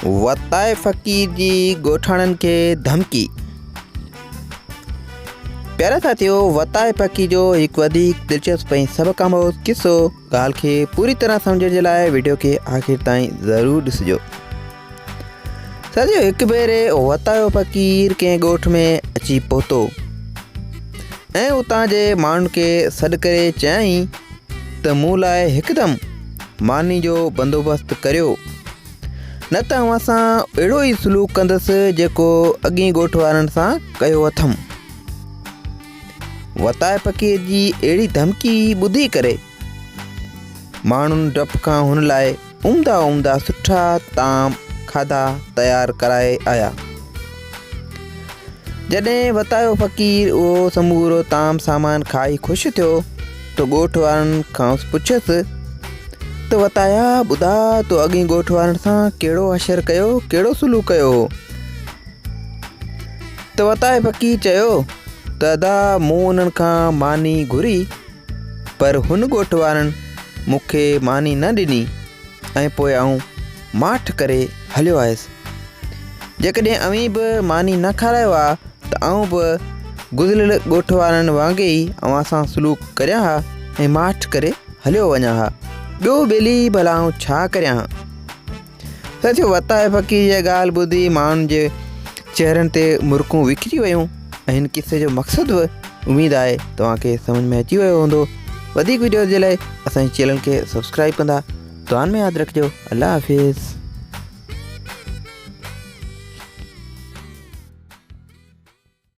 وتائي فقير جي ڳوٺاڻن کي ڌمڪي. پيارا ساٿيو وتائي فقير جو هڪ وڌيڪ دلچسپ ۽ سبق آموز قصو ڳالهه کي پوري طرح سمجهڻ جي لاء وڊيو کي آخر تائين ضرور ڏسجو. ساٿيو هڪ ڀيري وتايو فقير ڪنهن ڳوٺ ۾ اچي پهتو ۽ اتان جي ماڻهن کي سڏ ڪري چيائين ته مون لاء هڪدم ماني جو بندوبست ڪريو نه ته اوهان سان اهڙو ئي سلوڪ ڪندس جيڪو اڳئين ڳوٺ وارن سان ڪيو اٿم. وتائي فقير جي اهڙي ڌمڪي ٻڌي ڪري ماڻهن ڊپ کان هن لاء عمدا عمدا سٺا طعام کاڌا تيار ڪرائي آيا. جڏهن وتايو فقير اهو سمورو طعام سامان کائي خوش ٿيو ته ڳوٺ وارن کانئس پڇيس ته وتايا ٻڌاء تو اڳئين ڳوٺ وارن سان ڪهڙو حشر ڪيو ڪهڙو سلوڪ ڪيو هو؟ ته وتائي فقير چيو ته ادا مون انهن کان ماني گهري پر هن ڳوٺ وارن مون کي ماني نه ڏني ۽ پوء آئون ماٺ ڪري هليو آيس. جيڪڏهن اوهين به ماني نه کارايو ها ته آئون به گذريل ڳوٺ وارن وانگي ئي اوهان سان سلوڪ ڪريان ها ۽ ماٺ ڪري هليو وڃان ها. ٻيو ٻيلي ڀلا آئون ڇا ڪريان ها؟ سچ وتائي فقير جي ڳالهه ٻڌي ماڻهن جي چهرن تي مرڪون وکري ويون ۽ هن قصي جو مقصد به اميد آهي توهان کي سمجهه ۾ اچي ويو هوندو. وڌيڪ وڊيوز جي لاء اسان جي چينل کي سبسڪرائب ڪندا. دعائن ۾ ياد رکجو الله حافظ.